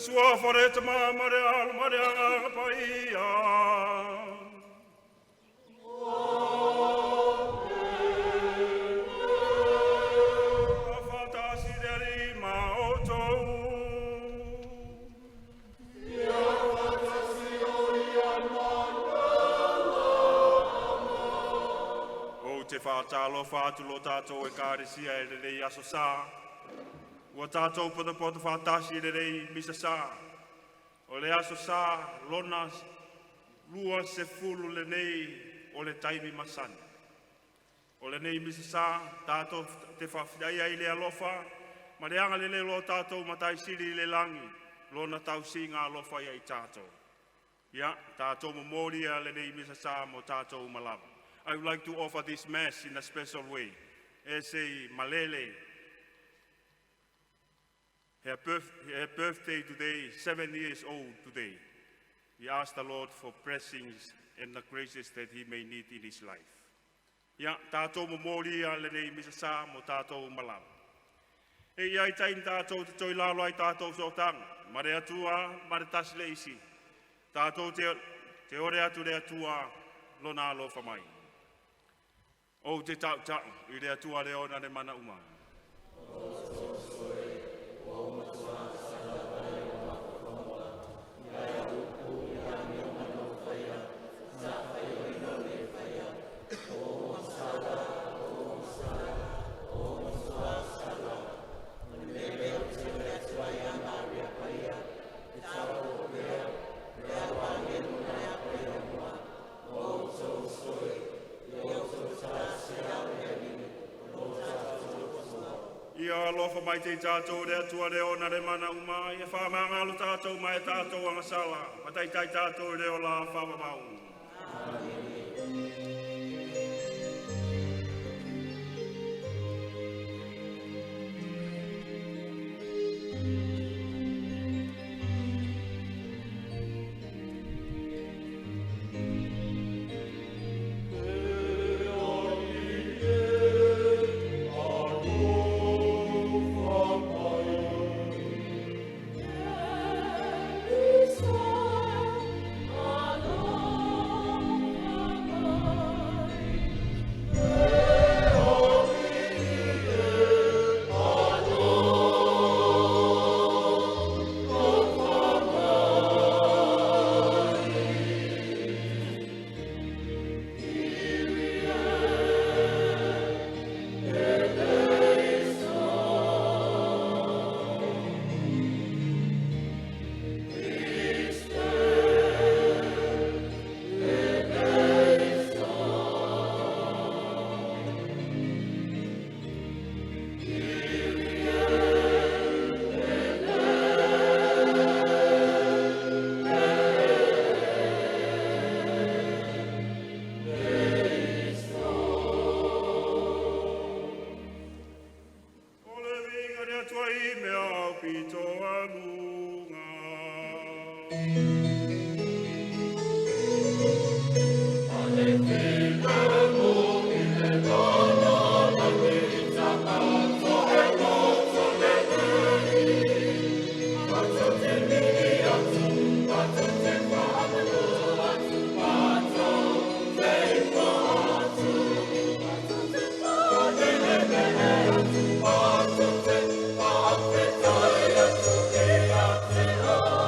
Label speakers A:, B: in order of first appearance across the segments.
A: Suafa o le Tama ma le Alo ma le Agaga Paia. Fa'atasi le Alii ma outou.
B: Ia faatasi oe ma lou.
A: Ou te fa'atalofa atu i lo tatou Ekalesia i lenei aso sa, ua tatou potopoto faatasi i lenei Misa sa. O le aso sa lona 20 lenei o le taimi masani. O lenei Misa sa tatou te faafetaia ai le alofa ma le agalelei o lo tatou Matai Sili i le lagi, Lona tausiga alofa ia i tatou. Ia tatou momoli ia lenei Misa sa mo tatou uma lava. I would like to offer this Mass in a special way as a Malele, her birthday today, 7 years old today. We ask the Lord for blessings and the graces that he may need in his life. Ia tatou momoli ia lenei misa sa mo tatou uma lava. E i ai taimi tatou te toe lalo ai tatou sootaga, ma le Atua ma le tasi le isi. Tatou te ore atu i le Atua lona alofa mai. Ou te tautau i le Atua le ona le mana uma.
B: Ua ou matuā salafai i ou mafaufauga, i au upu i amio ma na ou faia, sa faioina ou le faia. Ua ou agasala, ua ou agasala, ua ou matuā sala. O le mea lea ou te ore atu ai ia Maria Paia, e tauavoo pea, le alo o agelu ma le apo uma, ma outou uso e, ia outou talasi au e le Alii, lo tatou Atua.
A: Ia alofa mai ia i tatou le Atua le ona le mana uma, ia faamagalo tatou mai a tatou agasala, ma taitai tatou i le ola faavavau.
B: Amene. Alofa mai.
A: O le viiga i le Atua i mea aupito aluga.
B: Le filemu i le lona lagi e loto lelei, tatou te mili atu, tatou te faamanu atu, tatou te iloa atu, tatou te faalelelele atu, tatou te faafetai atu ia te oe.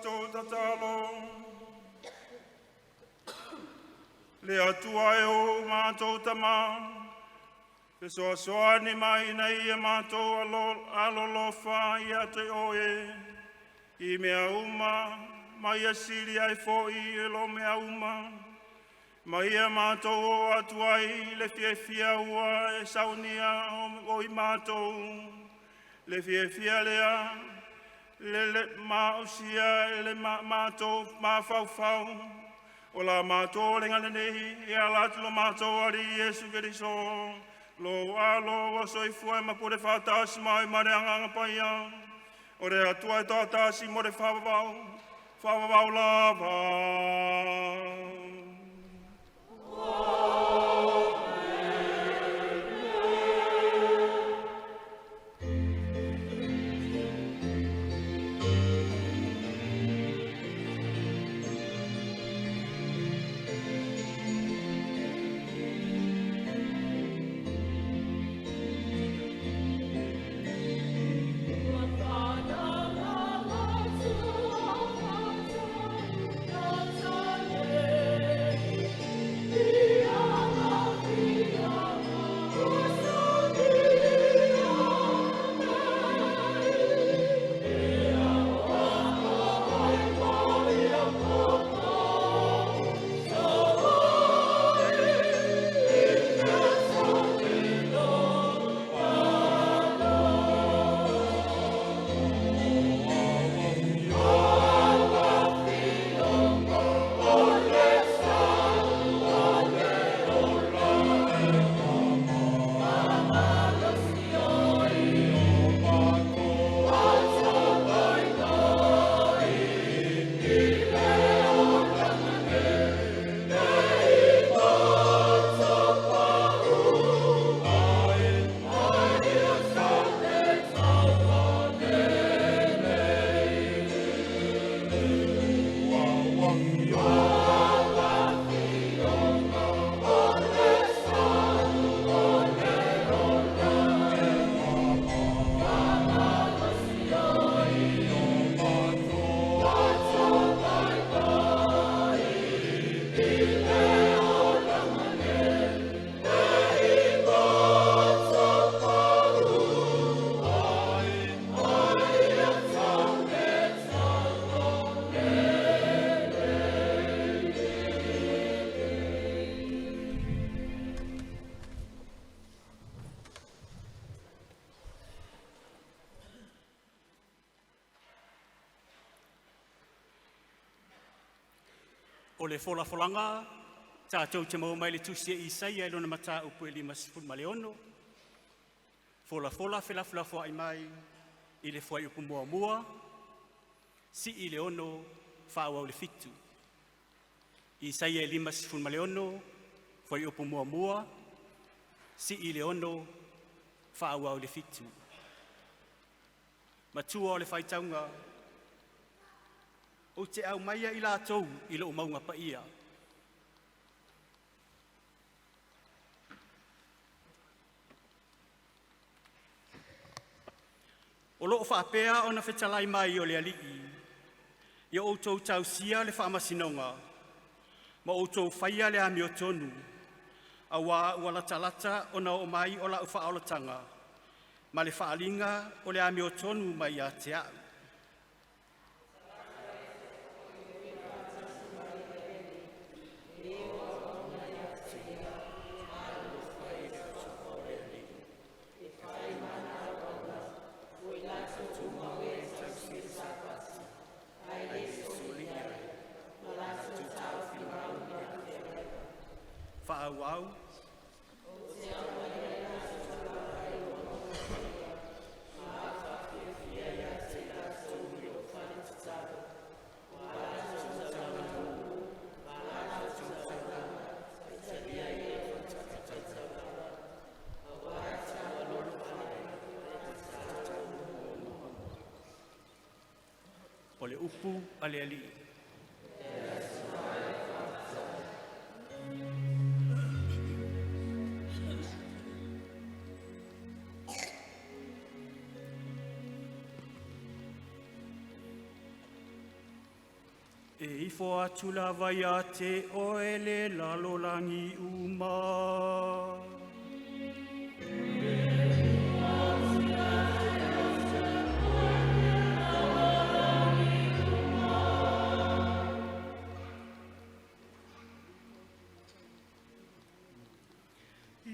A: Matou tatalo. Le Atua e o matou Tama, fesoasoani mai ina ia matou alolofa ia te oe i mea uma, ma ia sili ai foi i lo mea uma, ma ia matou oo atu ai i le fiafia ua e saunia o i matou, le fiafia lea e le maosia i le matou mafaufau, o la matou olaga lenei, e ala atu i lo matou Alii Iesu Keriso, lou Alo ua soifua ma pule faatasi ma oe ma le Agaga Paia, o le Atua e toatasi mo le faavavau, faavavau lava.
C: O le folafolaga tatou te maua mai le tusi o Isaia i lona mataupu e 56, folafola felafolafoai mai i le fuaiupu 1, sii le 6, faaauau i le 7. Isaia 56, fuaiupu 1, sii le 6, faaauau i le 7. Matua o le faitauga, ou te aumaia i latou i lou mauga paia. O lo o faapea ona fetalai mai o le Alii, ia outou tausia le faamasinoga ma outou faia le amiotonu, auā ua latalata ona oo mai o lau faaolataga ma le faaaliga o le amiotonu mai ia te a'u. Faaauau. O le upu a le Alii. E ifo atu lava ia te oe le lalolagi uma.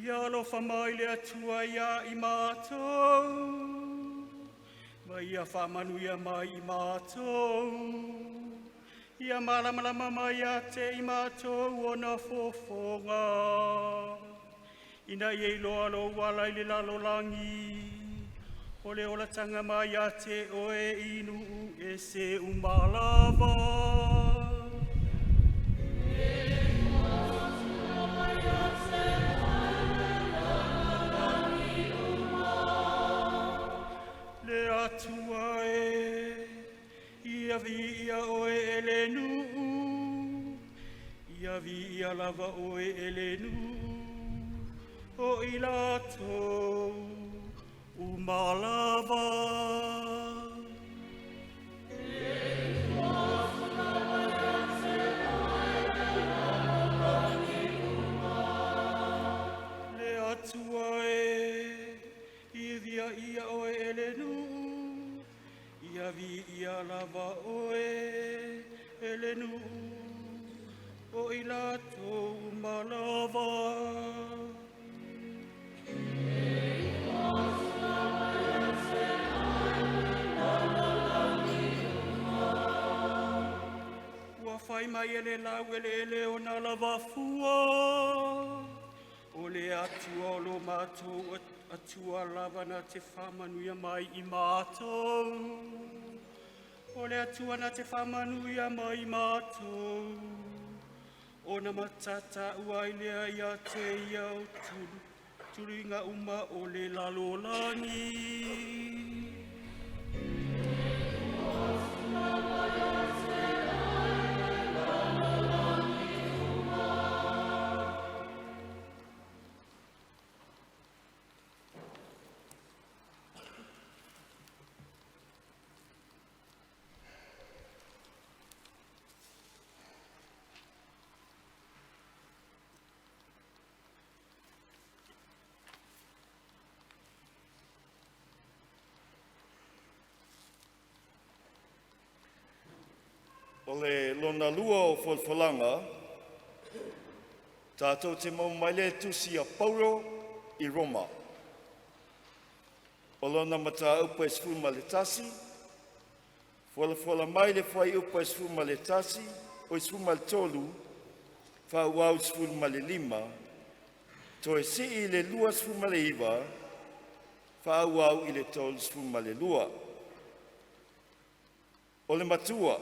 C: Ia alofa mai le Atua ia i matou, ma ia faamanuia mai i matou. Ia malamalama mai ia te i matou ona fofoga, ina ia iloa lou ala i le lalolagi, o le olataga mai ia te oe i nuu ese uma lava. Le Atua e, ia viia oe e le nuu, ia viia lava oe e le nuu, o i latou uma lava. Le Atua e, ia viia oe e le nuu, ia viia lava oe e le nuu, o i latou uma lava. Ua fai mai e le lau eleele ona lava fua, o le Atua o lo matou Atua lava na te faamanuia mai i matou. O le Atua na te faamanuia mai i matou, ona matata ua ilea ia te ia o tulu, tuluiga uma o le lalolagi.
B: O le lona lua o folafolaga, tatou te maua mai le tusi a Paulo i Roma. O lona mataupu e 11, folafola mai le fuaiupu e 11, oi 13, faaauau i le 15, toe sii i le 29, faaauau i le 32. O le matua,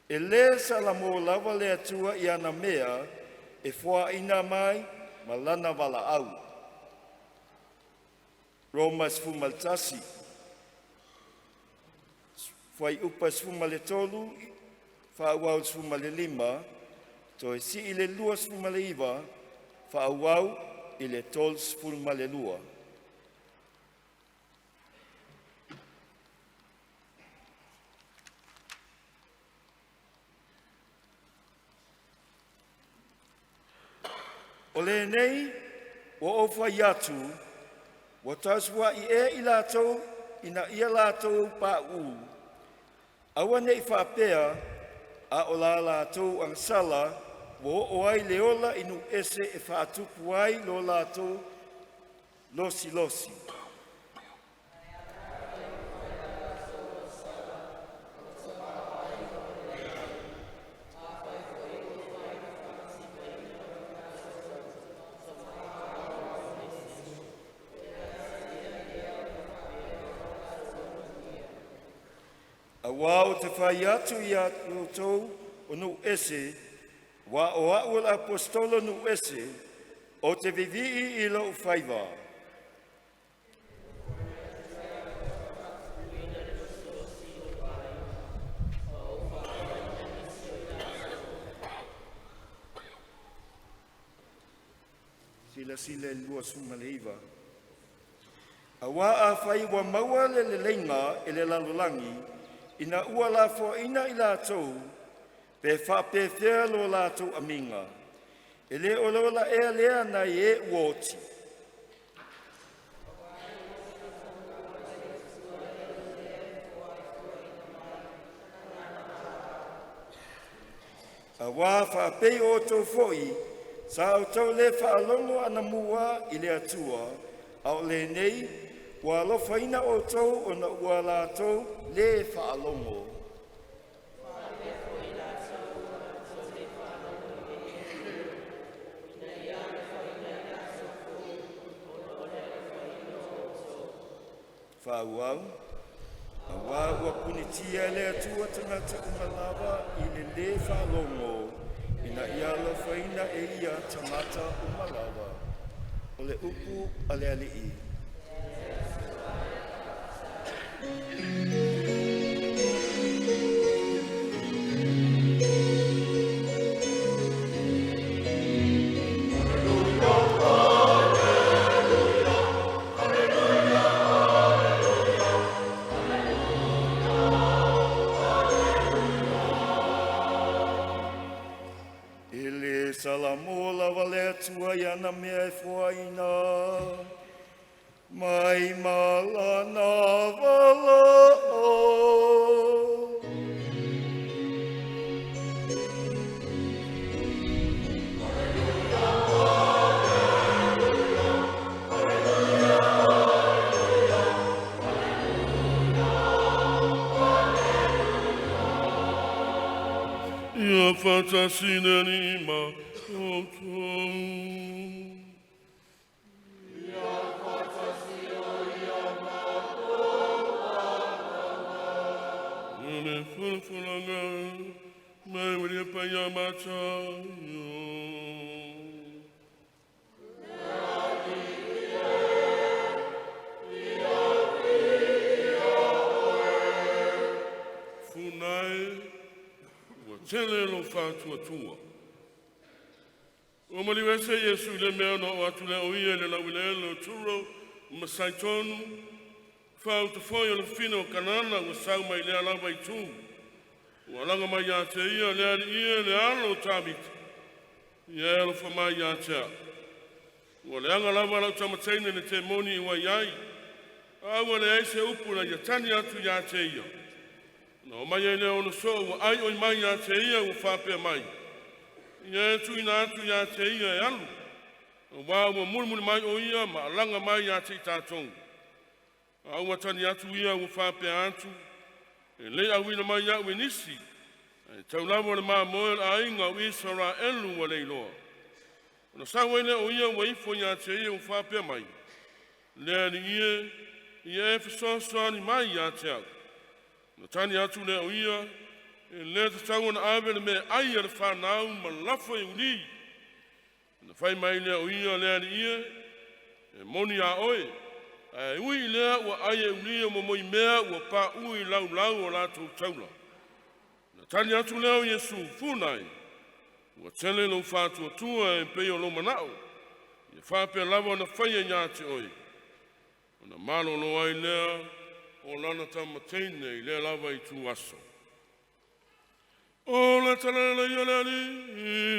B: e le salamo lava le Atua i ana mea e foaina mai ma lana valaau. Roma 11, fuaiupu e 13 faaauau i le 15, toe sii i le 29, faaauau i le 32. O lenei ua ou fai atu, ua tausua'i ea i latou ina ia latou pauu, aua ne i faapea a o la latou agasala ua oo ai le ola i nuu ese e faatupu ai lo latou losilosi. Auā ou te fai atu iā outou o nuu ese, aua o a'u o le Aposetolo o nuu ese, ou te vivii i lou faiva. Silasila i le 29. Auā afai ua maua le leleiga e le lalolagi, Ina ua lafoaina i latou, pe faapefea lo latou amiga? E le o le ola ea lea nai e ua oti? Auā faapei o outou foi sa outou le faalogo anamua i le Atua, a o lenei ua alofaina outou ona ua latou le faalogo. Faaauau. Auā ua punitia e le Atua tagata uma lava i le lē faalogo, ina ia alofaina e ia tagata uma lava. O le upu a le Alii. E le salamo lava le Atua i ana mea e foaina, mai ma lana valaau.
D: Ia faatasi le Alii ma outou. O le folafolaga mai le Paia Mataio. Funai ua tele lo faatuatua. Ua maliu ese Iesu i lea mea ona oo atu lea o ia i le laueleele o Turo ma Saitonu, faaauta foi o le fafine o Kanana ua sau mai lea lava itu. Ua alaga mai ia te ia, le Alii e, le Alo o Tavita, ia e alofa mai ia te a'u. Ua leaga lava lau tama teine i le temoni ua i ai." Ae ua leai se upu na ia tali atu ia te ia. Ona omai ai lea o ona soo ua aioi mai ia te ia ua faapea mai, “Ia e tuuina atu ia te ia e alu, auā ua mulimuli mai o ia ma alaga mai ia te i tatou.” A ua tali atu ia ua faapea atu, “E le i auina mai iaʻu e nisi, ae tau lava o le mamoe o le aiga o Isaraelu ua leiloa.” Ona sau ai lea o ia ua ifo ia te ia ua faapea mai, “Le Alii e, ia e fesoasoani mai ia te au!” Ona tali atu lea o ia, “E le tatau ona ave le meaai a le fanau ma lafo e ulī.” Ona fai mai lea o ia, “Le Alii e, e moni a oe, ae ui i lea ua ai e ulī e momoi mea ua paui i laulau a latou taula.” Ona tali atu lea o Iesu, “Funa e, ua tele lou faatuatua e pei o lou manao. Ia faapea lava ona faia ia te oe.” Ona malolo ai lea o lana tama teine i lea lava ituaso. O le talalelei a le Alii.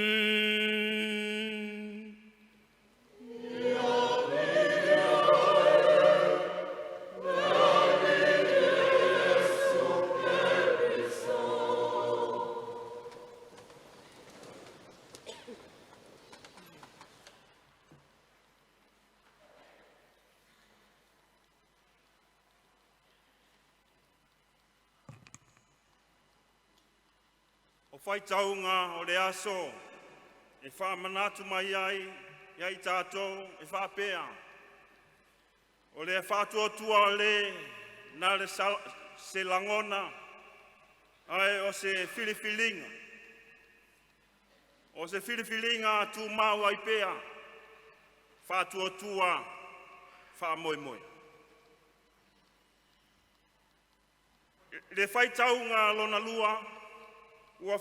A: O faitauga o le aso e faamanatu mai ai ia i tatou e faapea, o le faatuatua le na o se lagona, ae o se filifiliga. O se filifiliga tumau ai pea, faatuatua faamoemoe. I le faitauga lona lua, ua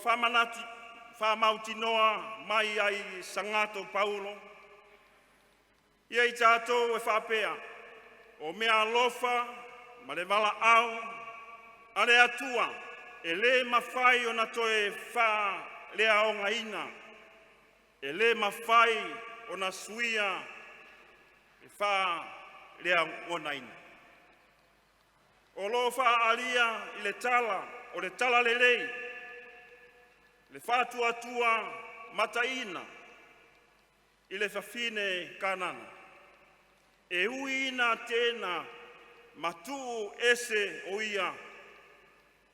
A: faamautinoa mai ai e Sagatō Paulo ia i tatou e faapea, o meaalofa ma le valaau a le Atua e lē mafai ona toe faaleaogaina, e lē mafai ona suia e faaleaogaina. O lo o faaalia i le tala o le Talalelei le faatuatua mataina i le fafine Kanana. E ui ina teena ma tuu ese o ia,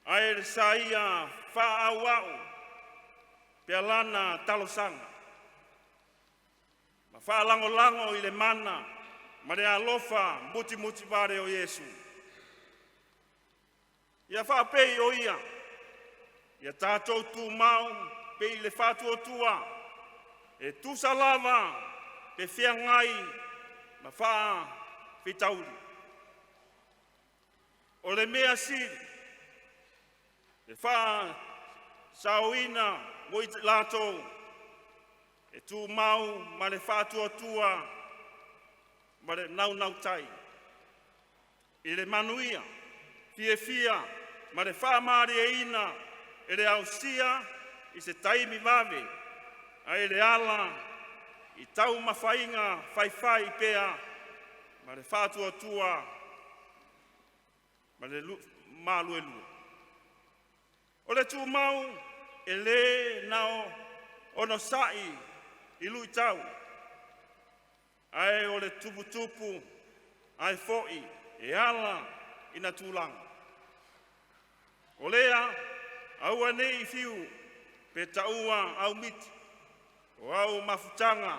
A: ae sa ia faaauau pea lana talosaga ma faalagolago i le mana ma le alofa mutimutivale o Iesu. Ia faapei o ia, ia tatou tumau pea i le faatuatua, e tusa lava pe feagai ma faafitauli. O le mea sili, e faasaoina mo i latou e tumau ma le faatuatua ma le naunautai i le manuia fiafia ma le faamalieina e le ausia i se taimi vave, ae le ala i taumafaiga faifaipea ma le faatuatua ma le maluelue. O le tumau, e le na o le onosai i luitau, ae o le tuputupu ae foi e ala i tulaga. O lea, aua ne i fiu pe taua aumiti o au mafutaga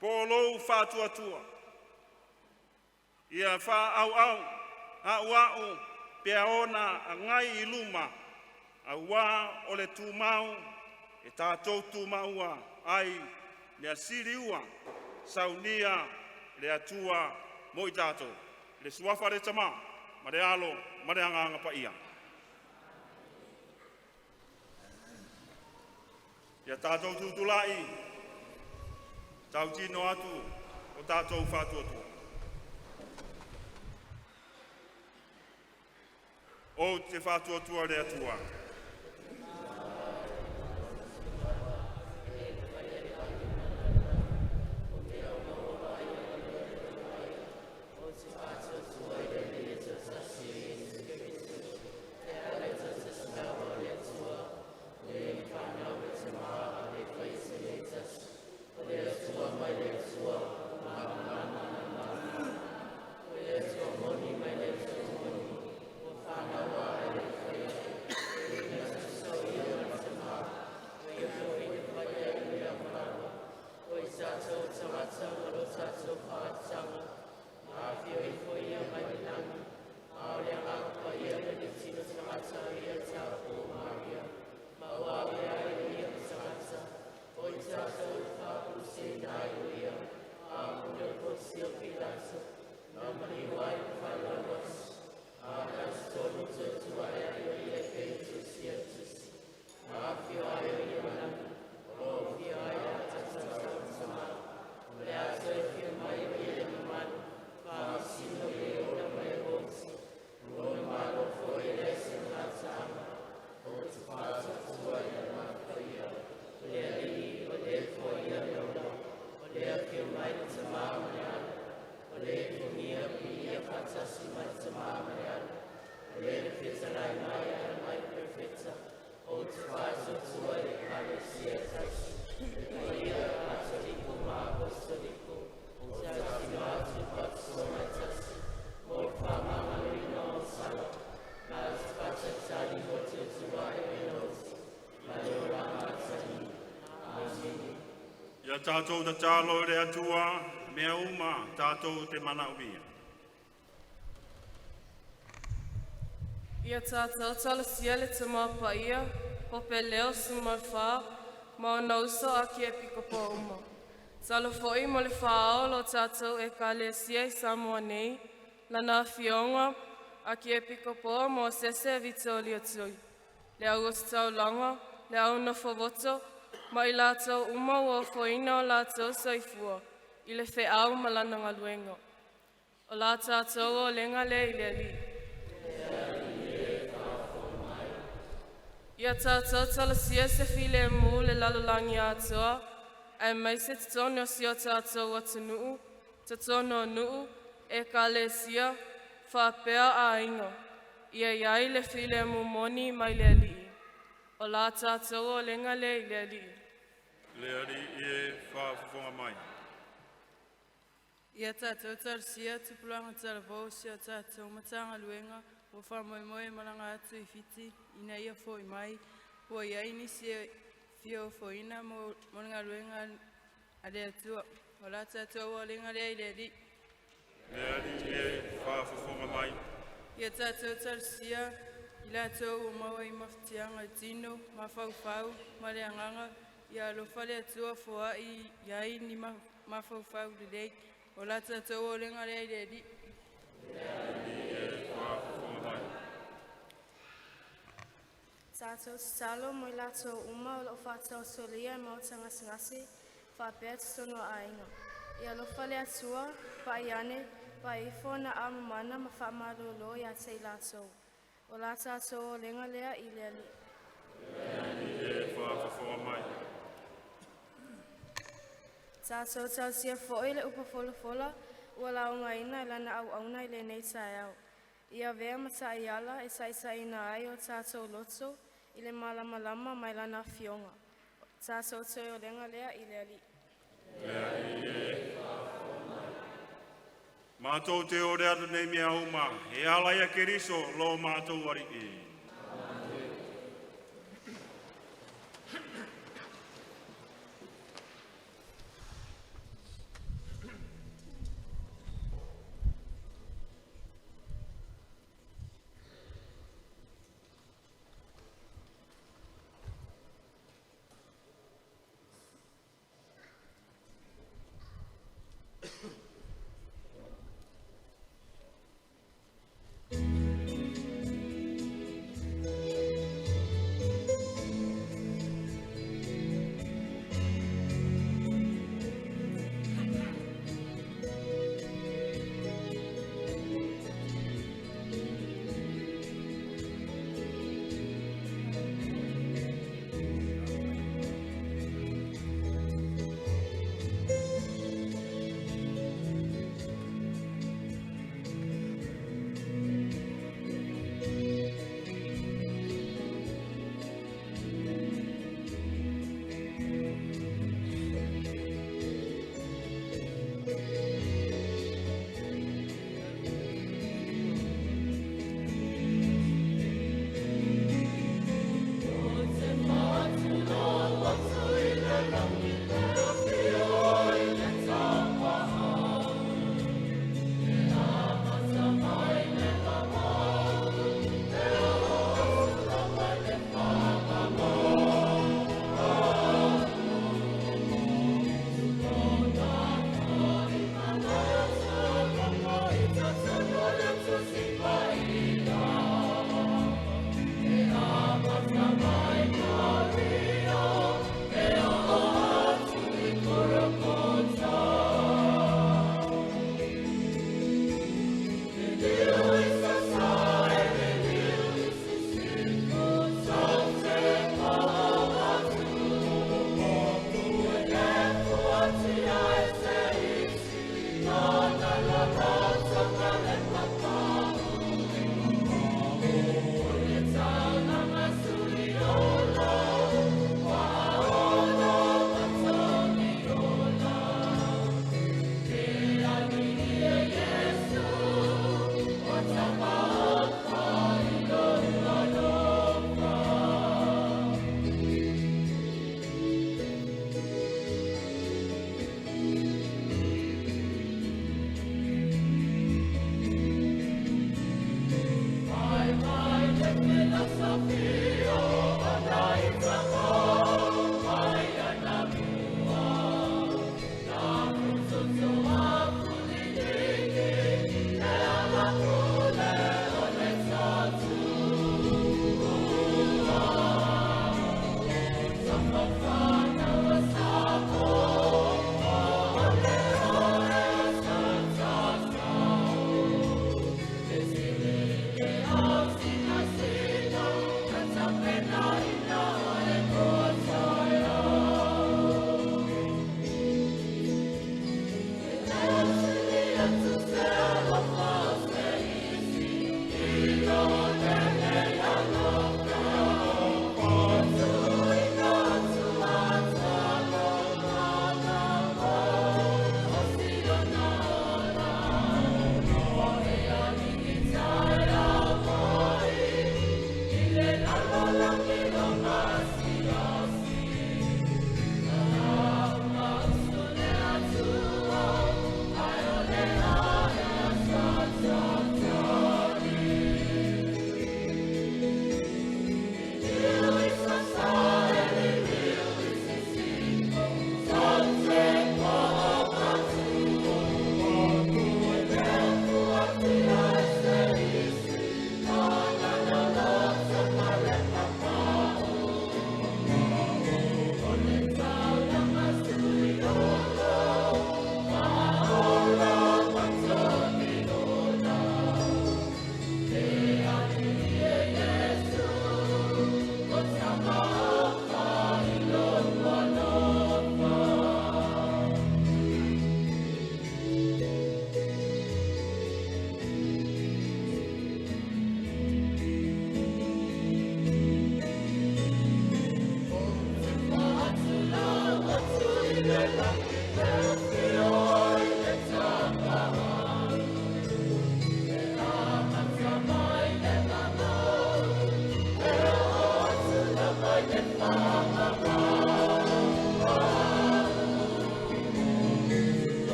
A: po o lou faatuatua. Ia faaauau pea ona agai i luma, aua o le tumau e tatou te tumau ai, mea sili ua saunia e le Atua mo i tatou. I le Suafa o le Tama ma le Alo ma le Agaga Paia. Ia tatou tutulai e tautino atu o tatou faatuatua. Ou te faatuatua i le Atua Ia tatou tatalo i le Atua mea uma tatou te manaomia.
E: Ia tatou talosia le Tama Paia, Pope Leo 14, ma ona uso Akiepikopo uma. Talo foi mo le faaao o lo tatou Ekalesia i Samoa nei, lana afioga, Akiepikopo Mosese Vitolio Tui, le au ositaulaga, le au nofovoto, ma i latou uma ua ofoina o latou soifua i le feau ma lana galuega. O la tatou olega lea i le Alii. Ia tātou talosia se filemu le lalolagi atoa, aemaise totonu o si o tātou atunuu, totonu o nuu, ekalesia, faapea aiga. Ia i ai le filemu moni mai le Alii. O la tātou olega lea i le Alii.
A: Le Alii e faafofoga mai.
F: Ia tātou talosia tupulaga talavou o si o tātou Matagaluega ua faamoemoe e malaga atu i Fiti ina ia fo'i mai, ua i ai nisi e fia ofoina mo mo le galuega a le Atua. O la tātou olega lea i le Alii.
A: Le Alii e faafofoga mai.
F: Ia tātou talosia i latou ua maua i mafatiaga i tino, mafaufau ma le agaga, ia alofa le Atua foai i ai ni mafaufau lelei. O la tātou olega lea i le Alii.
A: E faafofoga mai.
G: Tātou tatalo mo i latou uma o loo faataotolia i maota gasegase faapea totonu o aiga. Ia alofa le Atua, pai ane, pai ifo ona aao mamana ma faamalōlō ia te i latou. O la tātou olega lea i le Alii.
A: E faafofoga mai.
G: Tātou talosia foi le upu folafola ua laugaina e lana auauna i lenei taeao. Ia avea ma taiala e taitaiina ai o tātou loto i le malamalama mai lana afioga. Tātou toe olega lea i le Alii.
A: Le Alii e. Mātou te ore atu nei mea uma, e ala ia Keriso lo mātou Alii.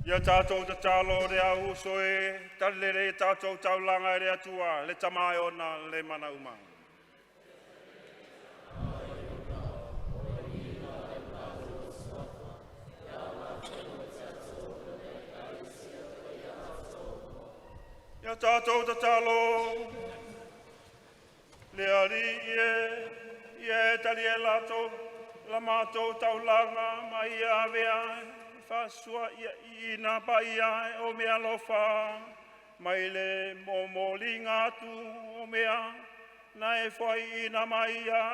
A: Ia tātou tatalo o le au uso e, talele e tātou taulanga e le atua, le tamae ona le mana uma. Ia tātou tatalo, le ari e, ia e tali e lato, la mātou taulanga mai ia avea, whasua ia i nā pai ai o mea lofa, mai le momolinga atu o mea, na e whai i nā mai ia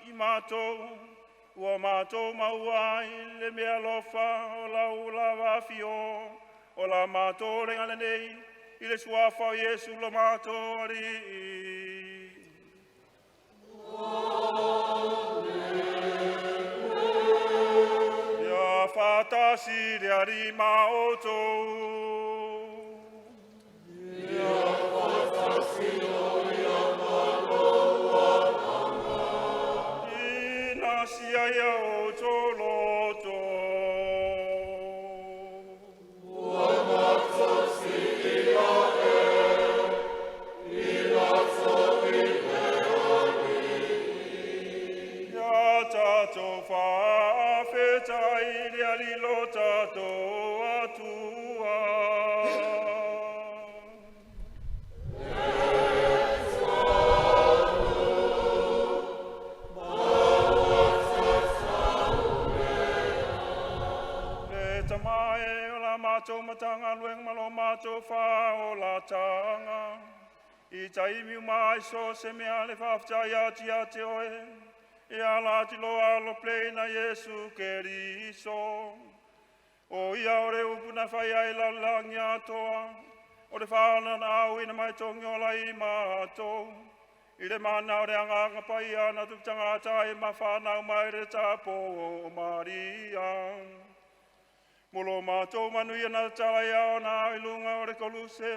A: i mātou, ua mātou maua ai le mea lofa o lau lava fio, o la mātou renga lenei, i le suafa o Iesu lo mātou ari. Ia whātasi le ari ma o tō. Ina sia ia o tō loto. Ia tātou whaafetai le ali lo tātou atua. Le tamae o la mātou matanga lueng malo mātou wha o la tānga. I taimi mai so se mea le whaftai ati a te oe. E ala ati lo alo pleina Yesu Keriso. O ia o re upu na whai ai la langi atoa. O le whaana na au ina mai tongi o lai mātou. I le mana o le anganga pai ana tu tangata e mawhanau mai re tapo o Maria. Molo mātou manuia na tala ia o nā i lunga o re koluse.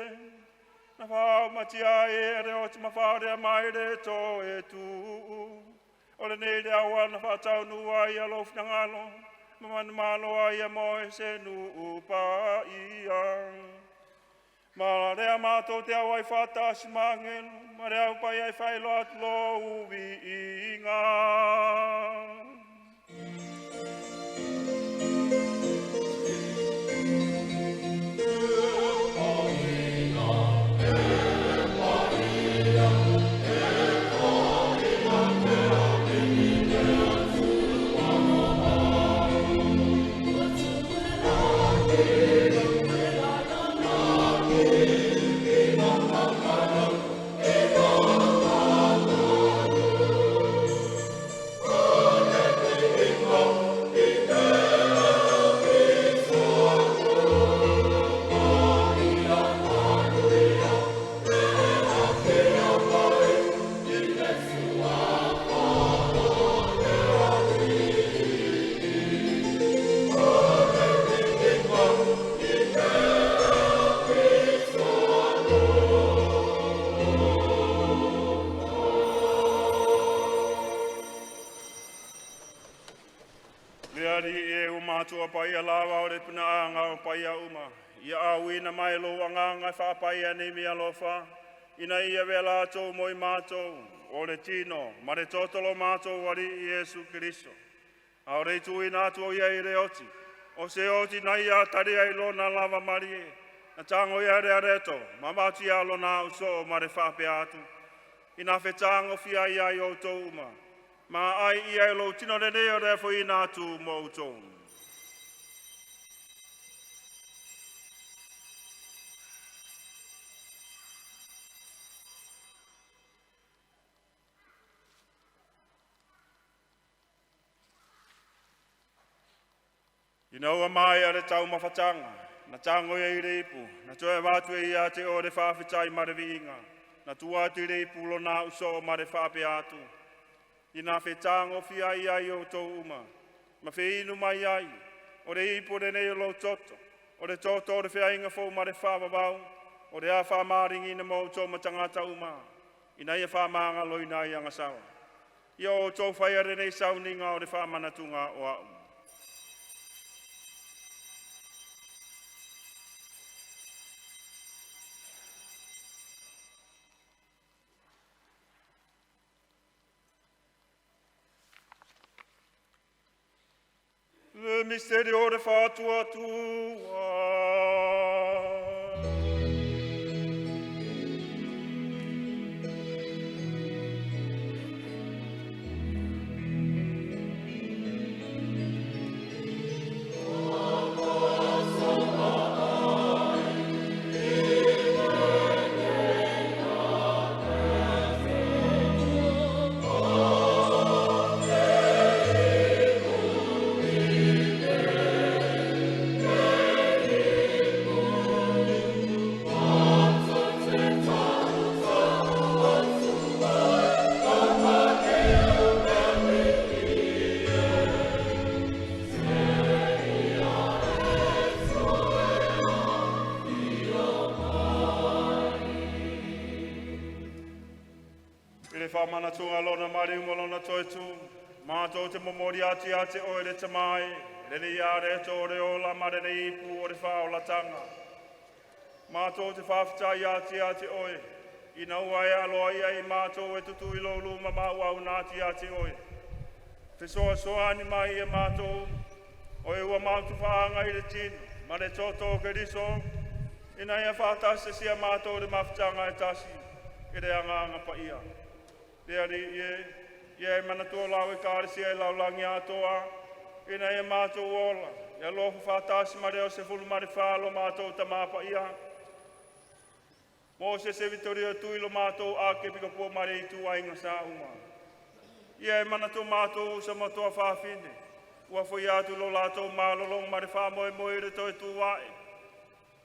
A: Na whao matia e re o te mawhare mai re tō e tū. O le nei le awa na whātau nua ia lo whinangalo. Mamanu malo ai a moe se nu upa ia. Ma rea mātou te awai whātasi mangelu, ma rea upai ai whailo atu lo uwi i ngā. Le ari e o mātua pai a lava o le puna anga o pai a uma. Ia au ina mai lo anganga e whāpai a nei mea lofa. Ina ia ve lātou moi mātou o le tino, ma le totolo mātou ari i Yesu Kristo. A o le tuuina atu o ia i le oti, o se oti na ia tari ai lona lava malie, na tago ia le areto, ma mati ia lona uso ma le faapea atu. Ina fetagofia ai ai outou uma, ma ai ia e lou tino lenei o le afoina atu mo outou. Ina ua maea le taumafataga, na tago ia i le ipu, na toe avatu ai ia te oe le faafetai ma le viiga, na tua atu i le ipu lona ausoo ma le faapea atu, ina fetagofia ai ai outou uma, ma feinu mai ai, o le ipu lenei o lou toto, o le toto o le feaiga fou ma le faavavau, o le a faamaaligiina mo outou ma tagata uma, ina ia faamagaloina ai agasala. Ia outou faia lenei sauniga o le faamanatuga o a'u. Le misteri o le faatuatua. I le faamanatuga lona maliu ma lona toetu, matou te momoli atu ia te oe le Tama e, lenei areto o le ola ma lenei ipu o le faaolataga. Matou te faafetai atu ia te oe, ina ua e aloaia i matou e tutu i lou luma ma auauna atu ia te oe. Fesoasoani mai ia matou, o e ua matou faaga i le tino ma le toto o Keriso, ina ia faatasia matou i le mafutaga e tasi i le Agaga Paia. Le Alii e, ia e manatua lau Ekalesia i lalolagi atoa, ina ia matou ola, ia alofa faatasi ma le 14 lo matou Tamā Paia, Mosese Vitoria Tui lo matou Akepikopo ma le ituaiga sa uma. Ia e manatua matou uso ma tuafafine, ua foi atu lo latou malologa ma le faamoemoe i le toe tu ae.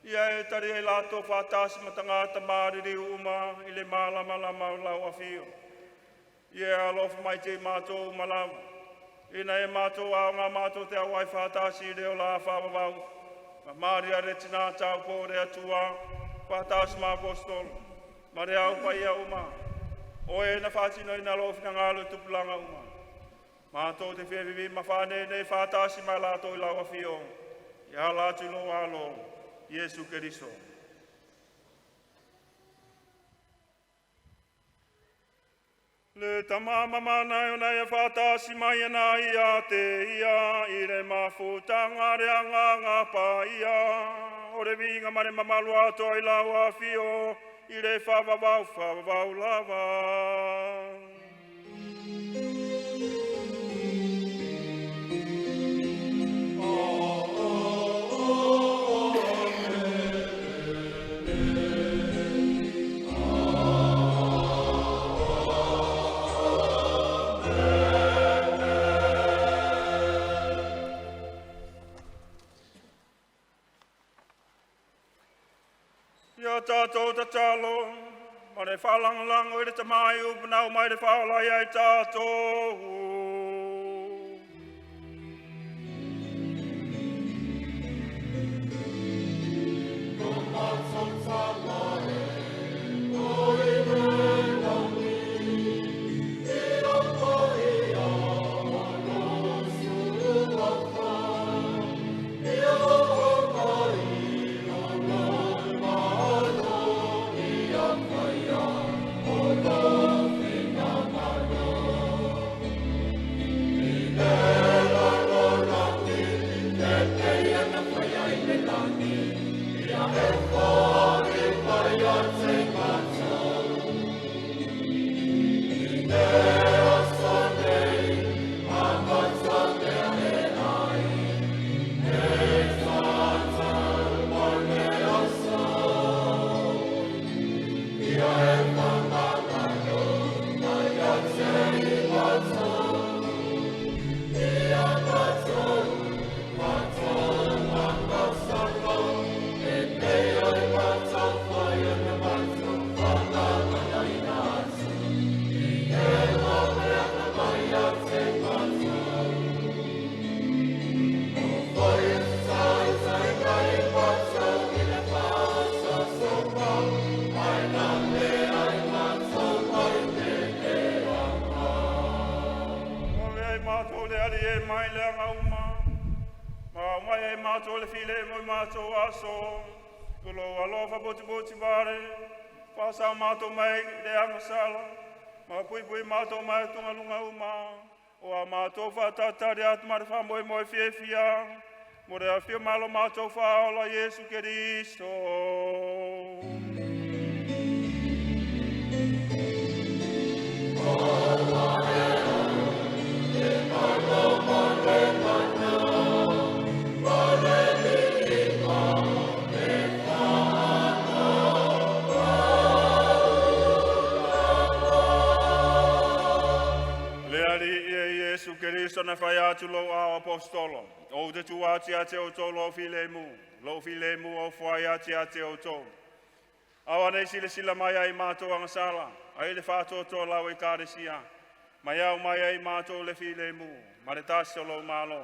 A: Ia e tali ai latou faatasi ma tagata maliliu uma i le malamalama o lau afio. Ia e alofa mai te i matou uma lava, ina e matou aoga matou te auai faatasi i le ola faavavau, ma Maria le tina taupo o le Atua, faatasi ma apostolo, ma le au paia uma, o e na faatinoina lou finagalo i tupulaga uma. Matou te fia vivi ma faanenei faatasi ma latou i lau afio, e ala atu i lou alo, Iesu Keriso. Le tama mamana e ona e whātasi mai ana ia te ia i le mafutanga le anganga pa ia. O le vinga ma le mamalu atoa i lau afio i le whawawau whawawau lava. Ia tātou tatalo, ma le whalanglango i le tamai upunau mai le whaolai ai tātou. mai leaga uma. Ma aumai ai matou le filemu i matou aso. I lou alofa putiputi vale, faasao matou mai le agasala, ma puipui matou mai atugaluga uma. O a matou faatalitali atu ma le faamoemoe fiafia, mo le afio mai o lo matou Faaola Iesu Keriso. Le Alii e Iesu Keriso na fai atu i āu aposetolo, ou te tuu atu ia te outou lou filemu, lou filemu e ofo ai atu ia te outou. Aua ne i silasila mai i a matou agasala, ae i le faatoatoa o lau Ekalesia, ma ia aumai ai ia i matou le filemu ma le tasi o lou malo,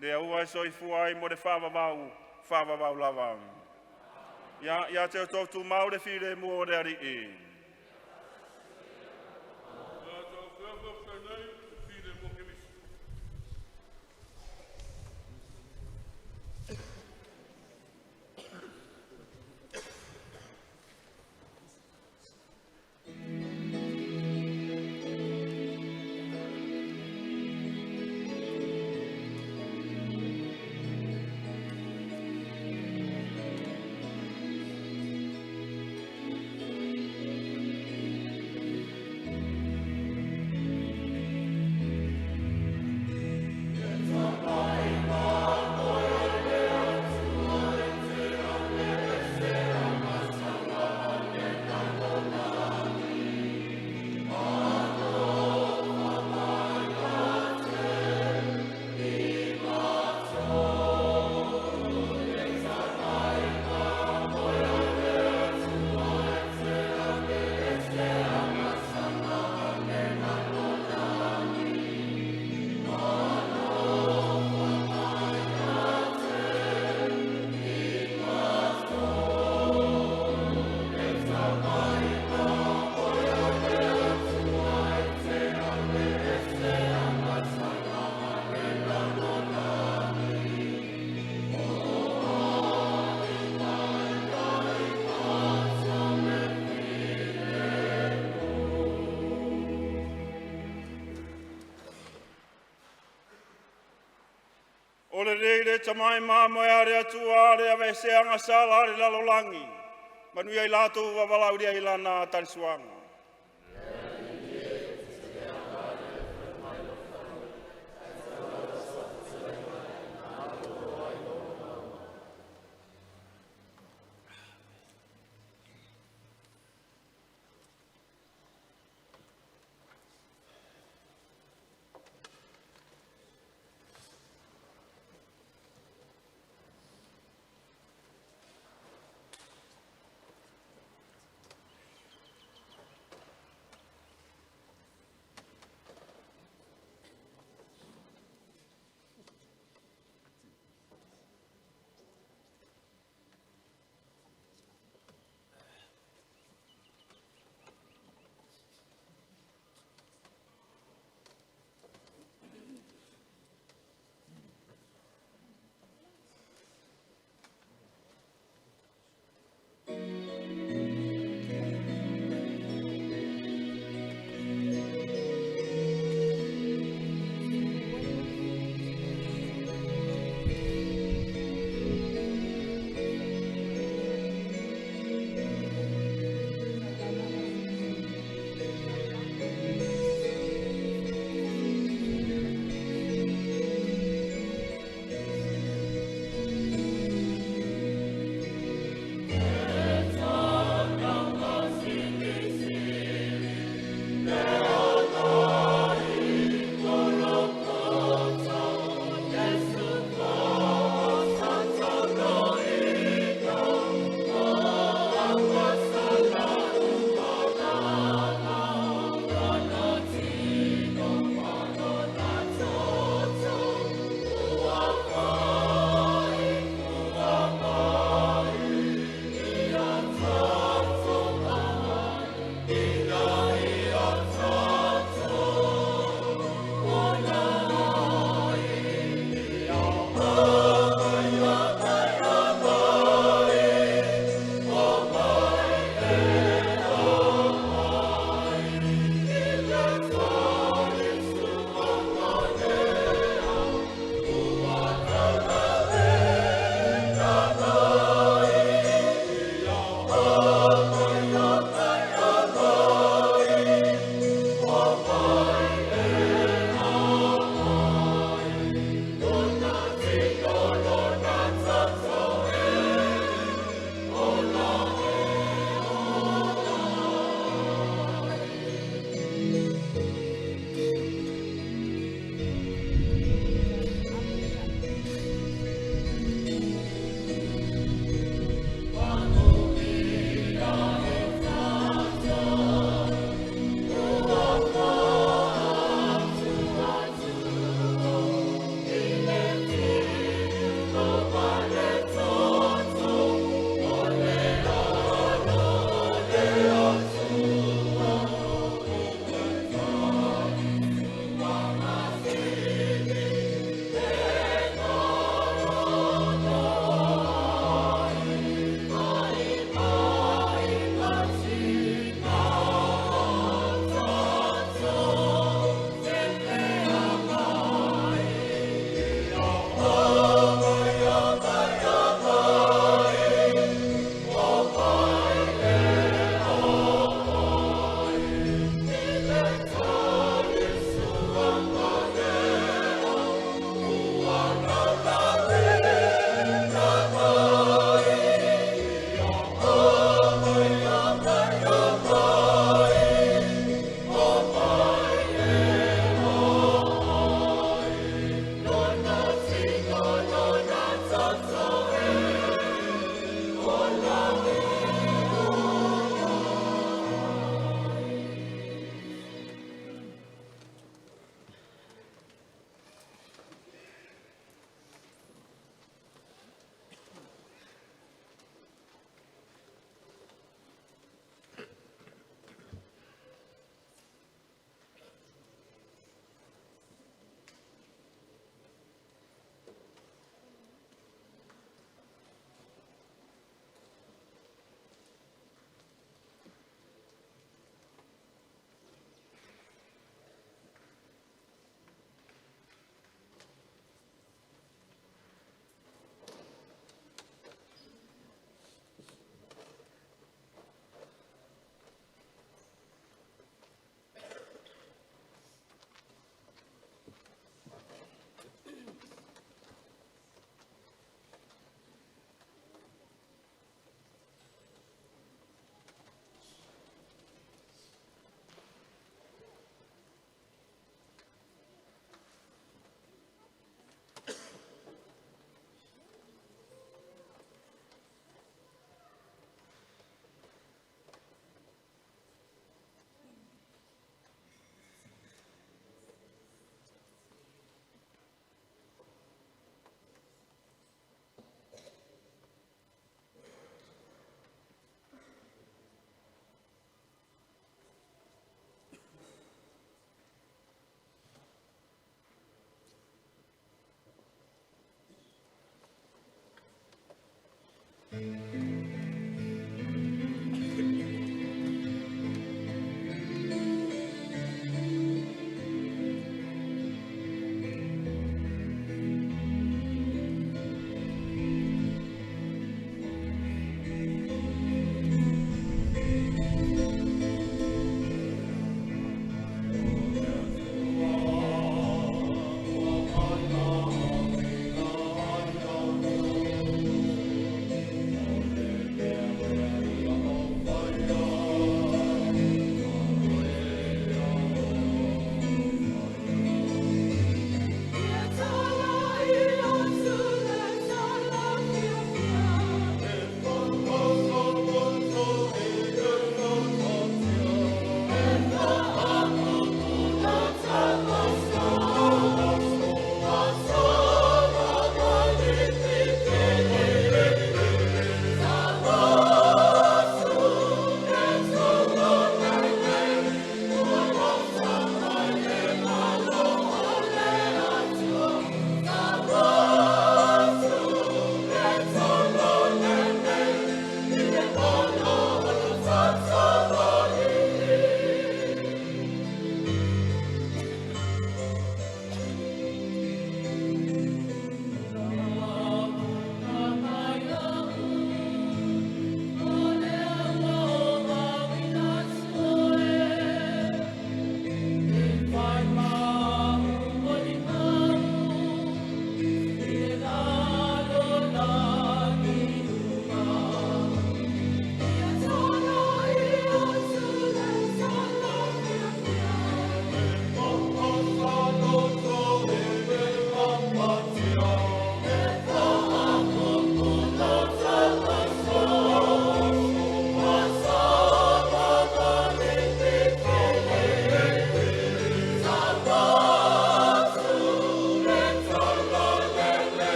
A: lea ua e soifua ai mo le faavavau, faavavau lava. Ia te outou tumau le filemu o le Alii. O lenei le Tama e mamoe a le Atua le aveesea agasala a le lalolagi. Manuia i latou ua valaaulia i Lana taliasuaga.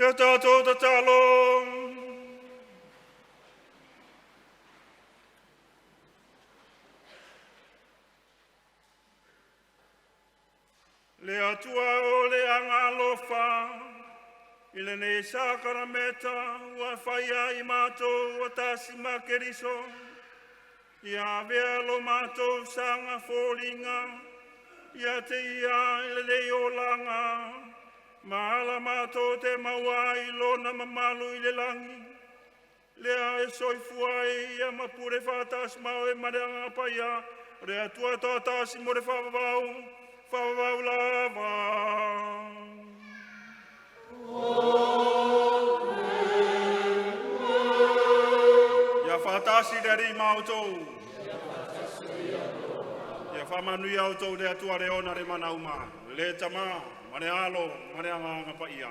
A: Ia tatou tatalo. Le Atua o le agalofa, i lenei sakarameta ua faia i matou ua tasi ma Keriso, ia avea lo matou saga foliga ia te ia i lenei olaga, ma ala matou te maua ai lona mamalu i le lagi, lea e soifua ai ia ma pule faatasi ma oe ma le Agaga Paia, le Atua toatasi mo le faavavau, faavavau lava. Ia faatasi le Alii ma outou. Ia faamanuia outou le Atua le ona le mana uma, le Tama ma le Alo ma le Agaga Paia.